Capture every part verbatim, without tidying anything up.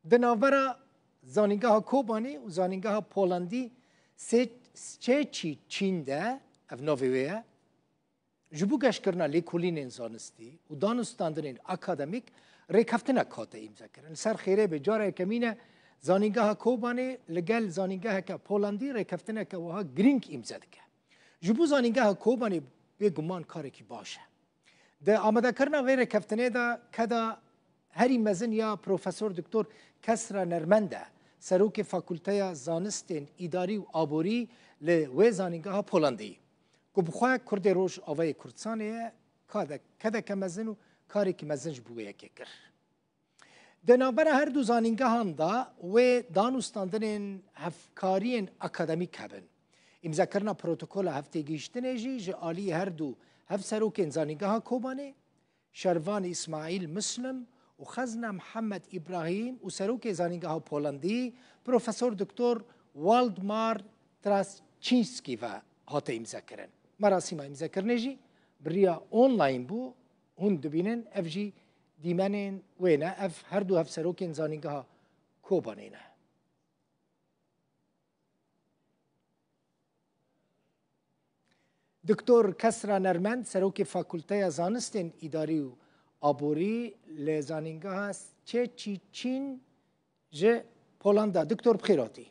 Di navbera Zanîngeha Kobanê û Zanîngeha Polandî Sê-, Sêçîçîn de, ev navê wê ye, ji bo geşkirina lêkolînên zanistî û danûstandinên akademîk rêkeftinek hate îmzekirin. Li ser xêrê be, cara yekemîn e Zanîngeha Kobanê li gel zanîngeheke Polandî rêkeftineke wiha girîng îmze dike. Ji bo Zanîngeha Kobanê bêguman karekî baş e. Di amadekirina vê rêkeftinê de keda herî mezin ya Profesor Doktor Kesra Nermend e, Serokê Fakulteya Zanistên Îdarî û Aborî li wê zanîngeha Polandî, ku bi xwe Kurdê Rojavayê Kurdistanê ye, kade-, kedeke mezin û karekî mezin ji bo wê yekê kir. Di navbera her du zanîngehan de wê danûstandinên hevkariyên akademîk hebin. Îmzekirina protokola hevtêgihiştinê jî ji aliyê her du hevserokên Zanîngeha Kobanê, Şervan Îsmaîl Muslim û Xezna Mihemed Îbrahîm û Serokê Zanîngeha Polandî, Profesor Doktor Waldemar Traszczynski ve hate îmzekirin. Merasîma îmzekirinê jî bi riya online bû. Hûn dibînin, ev jî dîmenên wê ne, ev her du hevserokên Zanîngeha Kobanê ne. Doktor Kesra Nermend, Serokê Fakulteya Zanistên Îdarî û Aborî li Zanîngeha Sêçîçîn ji Polanda. Doktor, bi xêr hatî.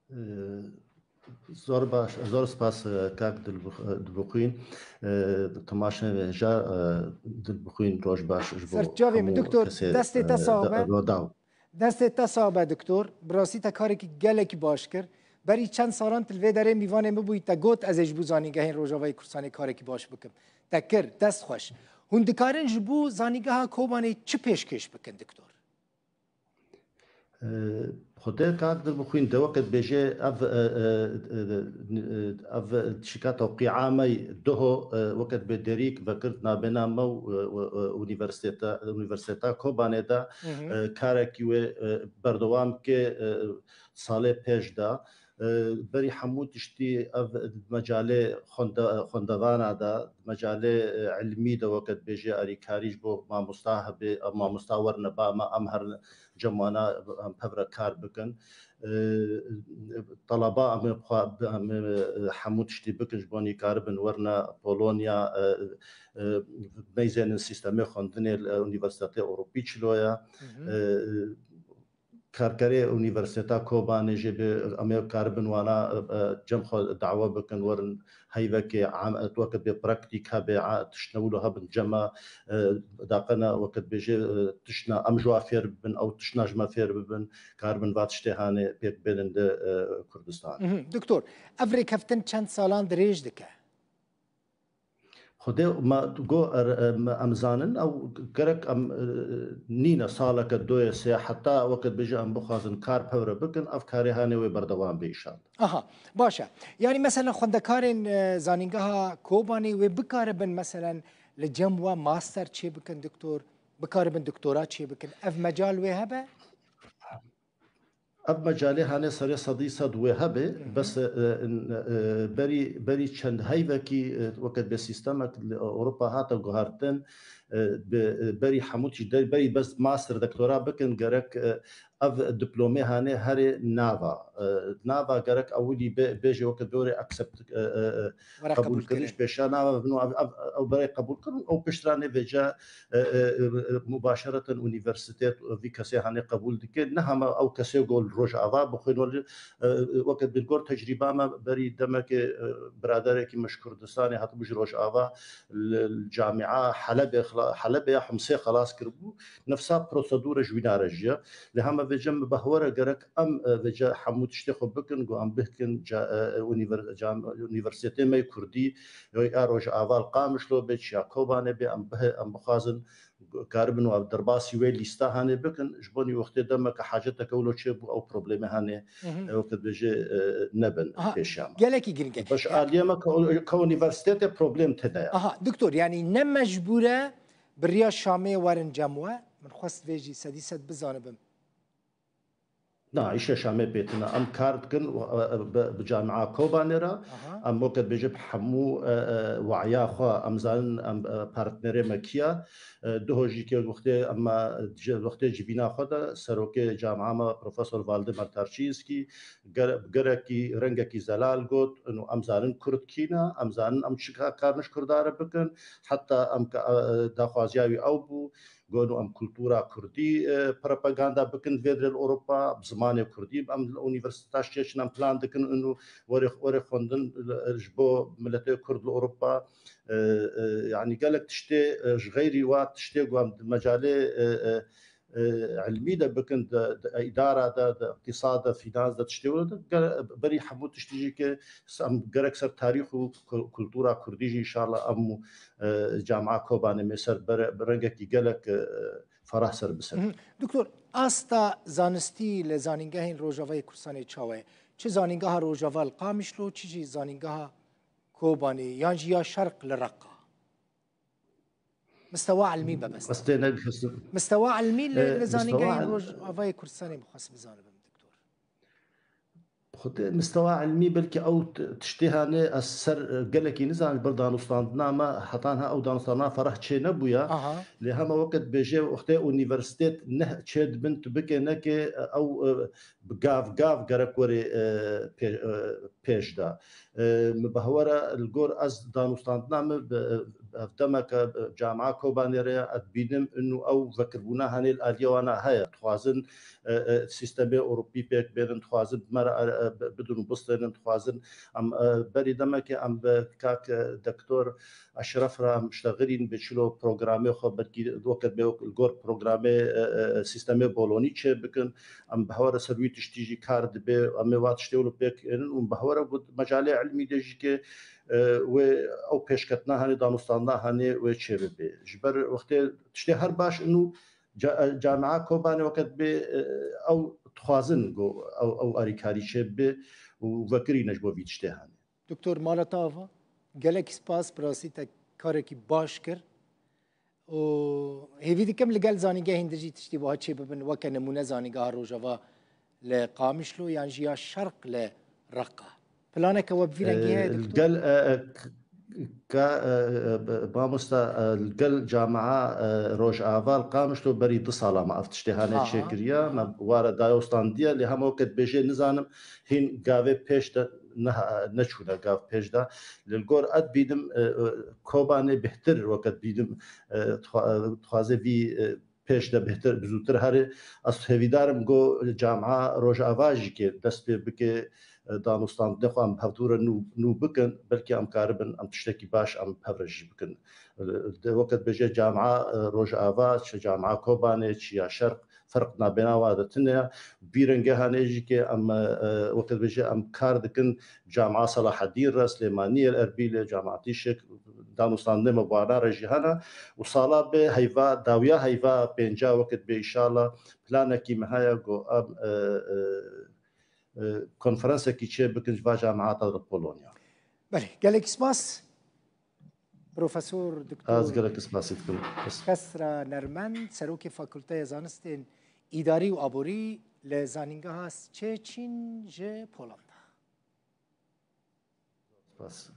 Ee, zor baş, zor spas, e, kak Dilbix-, e, Dilbixwîn. Ee, temaşe ve ja, e, Dilbixwîn roj baş ji bo Serçavê min, hemû Doktor, kesê, destê te e, sax de-, be. Rodaw. Destê te sax be, Doktor. Bi rastî te karekî gelekî baş kir. Berî çend salan tu li vê derê mîvanê min bûyî, te got, ez ê ji bo zanîngehên Rojavayê Kurdistanê karekî baş bikim. Te kir, dest xweş. Hûn dikarin ji bo zanîngeha Kobanê çi pêşkêş bikin, Doktor? Ee, Xwedê kak Dilbixwîn de weke dibêje ev, e, e, e, e, ev şika tewqîa me duho, e, weke dibê derîk vekir nabêna me û, e, e, e, unîversîteta, unîversîteta Kobanê de, Hı hı. e, karekî wê, e, berdewam ke, e, salê pêş de. E, berî hemû tiştî ev di mecalê xwende-, xwendevana de, di mecalê, e, ilmî de weke dibêje alîkarî ji bo mamosta hebe, ev mamosta werine ba me, em herin cem wana em pevre kar bikin. E, teleba em ê xwe, em ê, e, hemû tiştî bikin ji bo nîkaribin werine Polonya, e, e, meyzênin sîstemê xwendinê li Unîversîtetê Ewropî çilo ye. Hı hı. E, karkerê Unîversîteta Kobanê jê bi em ê karibin wana, e, e, cem xwe dawe bikin, werin heyvekê am-, weke bê praktîk hebe, a, tiştine wilo hebin cema, e, daqena weke dibêje, e, tiştine em ji wan fêr bibin, ew tiştine ji me fêr bibin, karibin va tiştê hanê pêk bênin di, e, Kurdistan. Mhm. Doktor, ev rêkeftin çend salan dirêj dike? Xwedê ma go er, em, em zanin, ew gerek em, e, nîne saleke doyê sê, heta weke dibêje em bixwazin kar pevre bikin, ev karê hanê wê berdewam be înşallah. Aha, baş e. Yanî mesela xwendekarên, e, zanîngeha Kobanê wê bikaribin mesela li cem we master çê bikin, doktor, bikaribin doktora çê bikin. Ev mecal wê hebe? Ev mecalê hanê serê sedî sed wê hebe, Hı hı. bes, e, e, berî, berî çend heyvekî, e, weke dibê sîstemek li Ewropa hate guhertin, e, bi, e, berî hemû tişt, berî bes master, doktora bikin, gerek, e, ev diplomê hanê herê nava. E, nava gerek ewilî bê-, bêje weke dorê accept, e, e, e, Were qebûl qebûlkirîş kirin. Pêşa nava bibin û ev, ev, ew berê qebûl kirin û piştranê vêca e, e, e, mubaşereten unîversîtet vî kesê hanê qebûl dike. Ne hema ew kesê ku li Rojava bixwîn, welê, e, e, weke bi gor tecrîba me berî demekê, e, biraderekî me ji Kurdistanê hatibû ji Rojava li, li camia Helebê xela-, Helebê ya Himsê xelas kiribû. Nefsa prosedûre ji wî nare jî ye. Lê hema vêce min behwere gerek em, e, vêce hemû tiştê xwe bikin ku em bihkin ca-, e, e, unîver-, cam-, unîversîtetê me yê Kurdî, ya Rojava li Qamişlo bê, çiya Kobanê bê, em bihe-, em bixwazin karibin û ev derbasî wê lîsta hanê bikin, ji bo nî wextê demeke haceteke wilo çêbû ew problemê hanê, Mhm. e, weke dibêje, e, nebin Aha, pêşiya me. Gelekî giring e. Baş Ya- aliyê me ke, ke unîversîtetê problem tede ye. Aha, doktor, yanî ne mecbûr e bi riya Şamê werin cem we? Min xwest vê jî sedî sed bizanibim. Na, îşe Şamê pê tine. Em kar dikin û, e, e, bi, bi Camia Kobanê re. Aha. Em weke dibêje bi hemû, e, e, waya xwe, em zanin, em, e, partnerê me kiya. E, duho jî ke wextê em, e, ji, wextê civîna xwe de serokê camia me Profesor Valdemar Tarçinski ger-, gerekî rengekî zelal got, û em zanin Kurd kî ne, em zanin em çi ka-, karin ji Kurda re bikin. Heta em ka-, e, daxwaziya wî ew bû. Got, em kultura kurdî, e, propaganda bikin vê derê li Ewropa, bi zimanê kurdî, em li unîversîteta çêçin, em plan dikin, û werê, werê xwendin, e, ji bo miletê kurd li Ewropa, e, e, yanî gelek tiştê, e, ji xeyrî wa tiştê ku em di mecalê, e, e, e, ilmî de bikin, di, di îdara de, di îqtîsad de, fînans de, tiştê were de, gere-, berî hemû tiştî jî ke s-, em gerek ser tarîx û ku-, kultura kurdî jî înşallah em û, e, Camia Kobanê me ser bere-, bi rengekî gelek, e, ferah ser biser. Mhm. Doktor, asta zanistî li zanîngehên Rojavayê Kurdistanê çawa ye? Çi zanîngeha Rojava li Qamişlo, çi jî zanîngeha Kobanê, yan jî ya Şerq li Reqa? Mistewa ilmî be bes. Ez tê nedihestim. Mistewa ilmî li, e, li zanîngehên mistewa il- Rojavayê Kurdistanê bixwest bizanibim, doktor. Xwedê mistewa ilmî belkî ew t-, tiştê hane ez ser, e, gelekî nizanim, ber danûstandina me hetan ha ew danûstandina ferah çê nebûya. Aha. Lê hema weke dibêje wextê unîversîtet ne çê dibin tu bike neke, e, ew, e, bi gav gav gerek were, e, pê-, e, pêş de. E, min bi hewe re li gor ez danûstandina min bi, ev demeke, e, Camia Kobanê re ye, ez dibînim inu ew vekirbûna henê li aliyê wana heye. Dixwazin, e, e, sîstemê Ewropî pêk bênin, dixwazin bi me re, e, e, bi-, bidin û bistênin, dixwazin em, e, berî demekê em bi kak, e, Doktor Eşref re em ştexilîn bi çilo programê xwe belkî weke dibê li gor programê, e, e, sîstemê Bolonî çê bikin. Em bi hewe re ser wî tiştî jî kar dibe. Em ê wa tiştê wilo pêk ênin û bi hewe re got mecalê ilmî de jî ke, e, wê ew pêşketina hanê, danûstandina hanê wê çê bibe. Ji ber wextê tiştê her baş inu ca-, Camia Kobanê weke dibê, e, ew dixwazin ku ew, ew alîkarî çê bibe û vekirîne ji bo vî tiştê hanê. Doktor, mala te ava. Gelek spas, bi rastî te karekî baş kir. Û hêvî dikim li gel zanîngehên din jî tiştî wiha çê bibin, weke nimûne zanîngeha Rojava li Qamişlo yan jî ya Şerq li Reqa. Planeke we bi vî rengî heye, e, doktor? Gel, e, e, k-, ka, e, e, mamosta, e, gel camia, e, Rojava li Qamişlo berî du sala me ev tiştê hane çêkiriye. Me ware daye û standiye, lê hema weke dibêje nizanim hîn gavê pêş de neha-, neçûne gav pêş de. Lê li gor ez dibînim, e, e, Kobanê bêhtir weke dibînim, e, dixwa-, e, dixwaze vî, e, pêş de bêhtir, bi zûtir herê. Ez hêvîdar im ku camia Rojava jî ke dest pê bike, e, danûstandinê xwe em bi hevdû re nû, nû bikin, belkî em karibin, em tiştekî baş em bi hev re jî bikin. E, de weke dibêje camia, e, Rojava, çi camia Kobanê, çi ya Şerq, ferq nabêna wa de tune ye. Bi vî rengê hanê jî ke em, e, e, weke dibêje em kar dikin, camia Selahedîn re, Silêmaniyê, Erbîlê, camia Tîşek, danûstandinê me bi wana re jî hene. Û sala bê heyva, dawiya heyva pênca weke dibê înşallah planekî me heye ku em, e, e, e, konferansekî çê bikin ji va camiata li Polonya. Belê, gelek spas. Profesor Doktor Ez gelek spasî dikim. Kesra Nermend, Serokê Fakulteya Zanistên Îdarî û Aborî li Zanîngeha Szczecin ji Polanda. Spas.